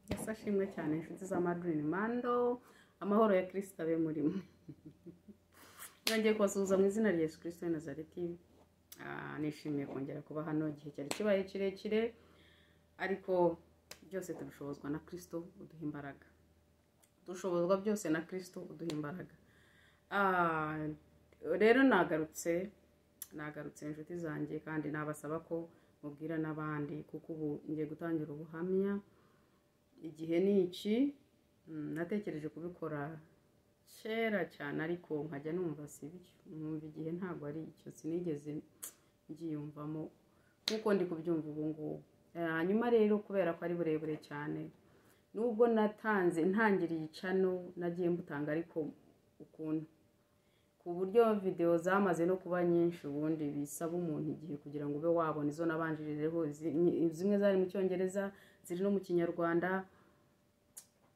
Yesu ashimwe cyane, inshuti za Madrine Mando, amahoro ya Kristo abe muri mwe. Nongeye kubasuhuza mu izina rya Yesu Kristo w'i Nazareti. Nishimiye kongera kuba hano, igihe cyari kibaye kirekire, ariko byose tubishobozwa na Kristo uduha imbaraga. Dushobozwa byose na Kristo uduha imbaraga. Rero nagarutse inshuti zanjye, kandi nabasaba ko mubwira n'abandi, kuko ubu ngiye gutangira ubuhamya. Igihe ni iki, natekereje kubikora kera cyane, ariko nkajya numva si byo, nkumva igihe ntabwo ari icyo, sinigeze mbyiyumvamo nkuko ndi kubyumva ubu ngubu. Hanyuma rero kubera ko ari burebure cyane, nubwo natanze ntangiriye icano nagiye mbutanga, ariko ukuntu ku buryo video zamaze no kuba nyinshi, ubundi bisaba umuntu igihe kugira ngo ube wabona izo nabanjirijeho. Zimwe zari mu Cyongereza, ziri no mu Kinyarwanda,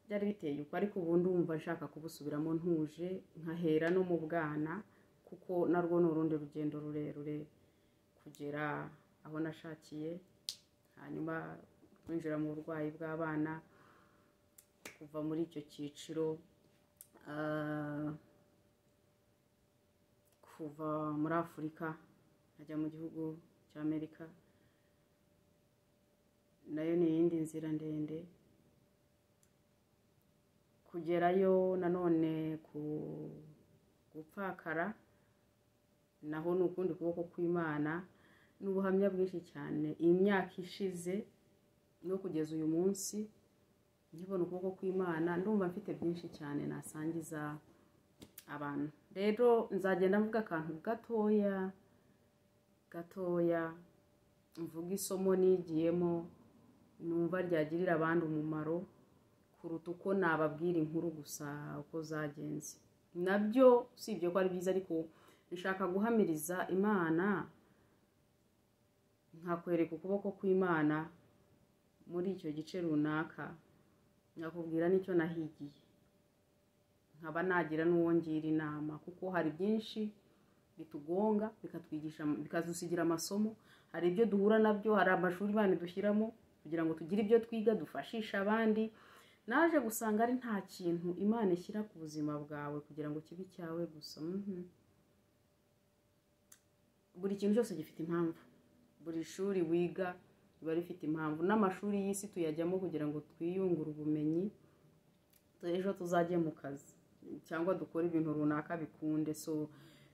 byari biteye uko, ariko ubundi wumva nshaka kubusubiramo ntuje, nkahera no mu bwana, kuko narwo ni urundi rugendo rurerure kugera aho nashakiye, hanyuma kwinjira mu burwayi bw'abana, kuva muri icyo cyiciro, kuva muri Afurika nkajya mu gihugu cya Amerika, nayo ni iyindi nzira ndende. Kugerayo nanone ku gupfakara, naho ni ukundi kuboko kw'Imana, n'ubuhamya bwinshi cyane. Imyaka ishize no kugeza uyu munsi nkibona ukuboko kw'Imana, ndumva mfite byinshi cyane nasangiza abantu. Rero nzagenda mvuga akantu gatoya gatoya, mvuga isomo nigiyemo numva ryagirira abandi umumaro kuruta uko nababwira inkuru gusa uko zagenze. Nabyo usibye ko ari byiza, ariko nshaka guhamiriza Imana, nkakwereka ukuboko kw'Imana muri icyo gice runaka, nkakubwira n'icyo nahigiye, nkaba nagira n'uwo ngira inama, kuko hari byinshi bitugonga bikatwigisha, bikadusigira amasomo. Hari ibyo duhura nabyo, hari amashuri Imana dushyiramo kugira ngo tugire ibyo twiga dufashisha abandi. Naje gusanga ari nta kintu Imana ishyira ku buzima bwawe kugira ngo kibe icyawe gusa. Buri kintu cyose gifite impamvu, buri shuri wiga riba rifite impamvu, n'amashuri y'isi tuyajyamo kugira ngo twiyungure ubumenyi, ejo tuzajye mu kazi cyangwa dukore ibintu runaka bikunde. So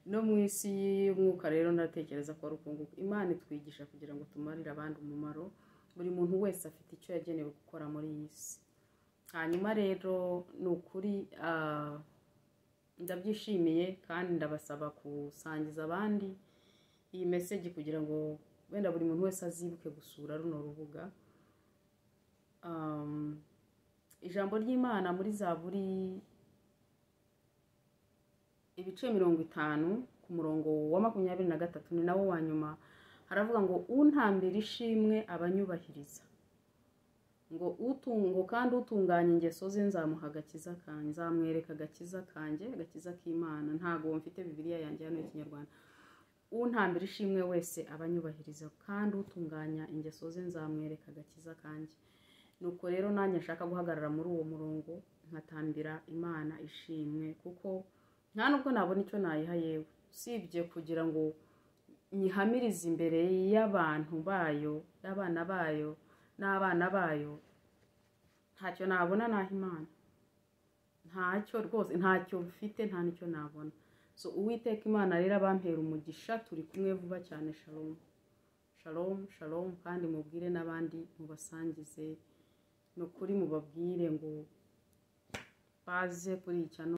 no mu isi y'umwuka rero ndatekereza ko ari ukunguka. Imana itwigisha kugira ngo tumarire abandi umumaro. Buri muntu wese afite icyo yagenewe gukora muri iyi si. Hanyuma rero ni ukuri ndabyishimiye, kandi ndabasaba gusangiza abandi iyi message kugira ngo wenda buri muntu wese azibuke gusura runo rubuga. Ijambo ry'Imana muri Zaburi ibice 50 ku murongo wa 23, ni nawo wa nyuma, haravuga ngo untambira ishimwe abanyubahiriza, ngo utungo kandi utunganya ingeso ze nzamuha agakiza kanjye, nzamwereka agakiza kanjye, agakiza k'Imana. Ntago mfite Bibiliya yanjye hano y'Ikinyarwanda. Untambira ishimwe wese abanyubahiriza, kandi utunganya ingeso ze nzamwereka agakiza kanjye. Nuko rero nanjye nshaka guhagarara muri uwo murongo, nkatambira Imana ishimwe, kuko nta nubwo nabona icyo nayiha yewe, usibye kugira ngo nyihamirize imbere y'abantu bayo, y'abana bayo n'abana bayo, ntacyo nabona naha Imana, ntacyo rwose, ntacyo mfite, nta nicyo nabona. So Uwiteka Imana rero abampera umugisha, turi kumwe vuba cyane. Shalom shalom shalom, kandi mubwire n'abandi, mubasangize, ni ukuri mubabwire ngo baze kuri iyi channel.